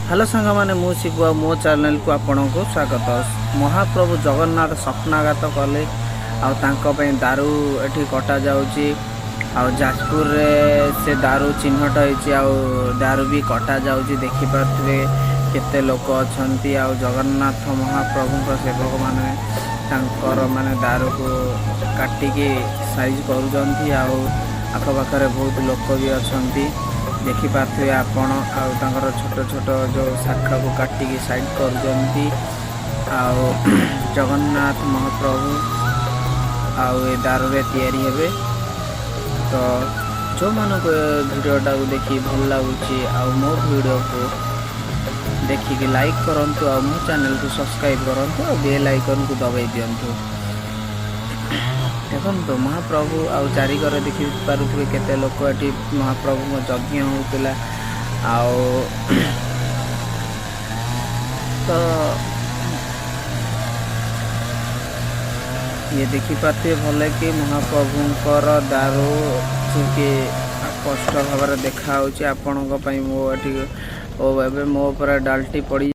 Hello ସାଙ୍ଗମାନେ, ମୁଁ ଶିବୁ ଆଉ ମୋ ଚ୍ୟାନେଲକୁ ଆପଣଙ୍କୁ ସ୍ୱାଗତ। ମହାପ୍ରଭୁ ଜଗନ୍ନାଥ ସ୍ୱପ୍ନାଘାତ କଲେ ଆଉ ତାଙ୍କ ପାଇଁ ଦାରୁ ଏଠି କଟାଯାଉଛି। ଆଉ ଯାଜପୁରରେ ସେ ଦାରୁ ଚିହ୍ନଟ ହେଇଛି ଆଉ ଦାରୁ ବି କଟାଯାଉଛି। ଦେଖିପାରୁଥିବେ କେତେ ଲୋକ ଅଛନ୍ତି। ଆଉ ଜଗନ୍ନାଥ ମହାପ୍ରଭୁଙ୍କ ସେବକମାନେ ତାଙ୍କର ମାନେ ଦାରୁକୁ କାଟିକି ସାଇଜ୍ କରୁଛନ୍ତି। ଆଉ ଆଖପାଖରେ ବହୁତ ଲୋକ ବି ଅଛନ୍ତି, ଦେଖିପାରୁଥିବେ ଆପଣ। ଆଉ ତାଙ୍କର ଛୋଟ ଛୋଟ ଯେଉଁ ଶାଖାକୁ କାଟିକି ସାଇଡ଼୍ କରୁଛନ୍ତି। ଆଉ ଜଗନ୍ନାଥ ମହାପ୍ରଭୁ ଆଉ ଏ ଦାରୁରେ ତିଆରି ହେବେ। ତ ଯେଉଁମାନଙ୍କୁ ଏ ଭିଡ଼ିଓଟାକୁ ଦେଖି ଭଲ ଲାଗୁଛି, ଆଉ ମୋ ଭିଡ଼ିଓକୁ ଦେଖିକି ଲାଇକ୍ କରନ୍ତୁ ଆଉ ମୋ ଚ୍ୟାନେଲକୁ ସବସ୍କ୍ରାଇବ୍ କରନ୍ତୁ ଆଉ ବେଲ୍ ଆଇକନ୍କୁ ଦବାଇ ଦିଅନ୍ତୁ। ଦେଖନ୍ତୁ, ମହାପ୍ରଭୁ ଆଉ ଚାରିକରେ ଦେଖିପାରୁଥିବେ କେତେ ଲୋକ। ଏଠି ମହାପ୍ରଭୁଙ୍କ ଯଜ୍ଞ ହେଉଥିଲା। ଆଉ ତ ଇଏ ଦେଖିପାରୁଥିବେ ଭଲ କି ମହାପ୍ରଭୁଙ୍କର ଦାରୁ ଟିକେ ସ୍ପଷ୍ଟ ଭାବରେ ଦେଖାହେଉଛି ଆପଣଙ୍କ ପାଇଁ। ମୁଁ ଏଠି ଓ ଏବେ ମୋ ଉପରେ ଡାଲଟି ପଡ଼ି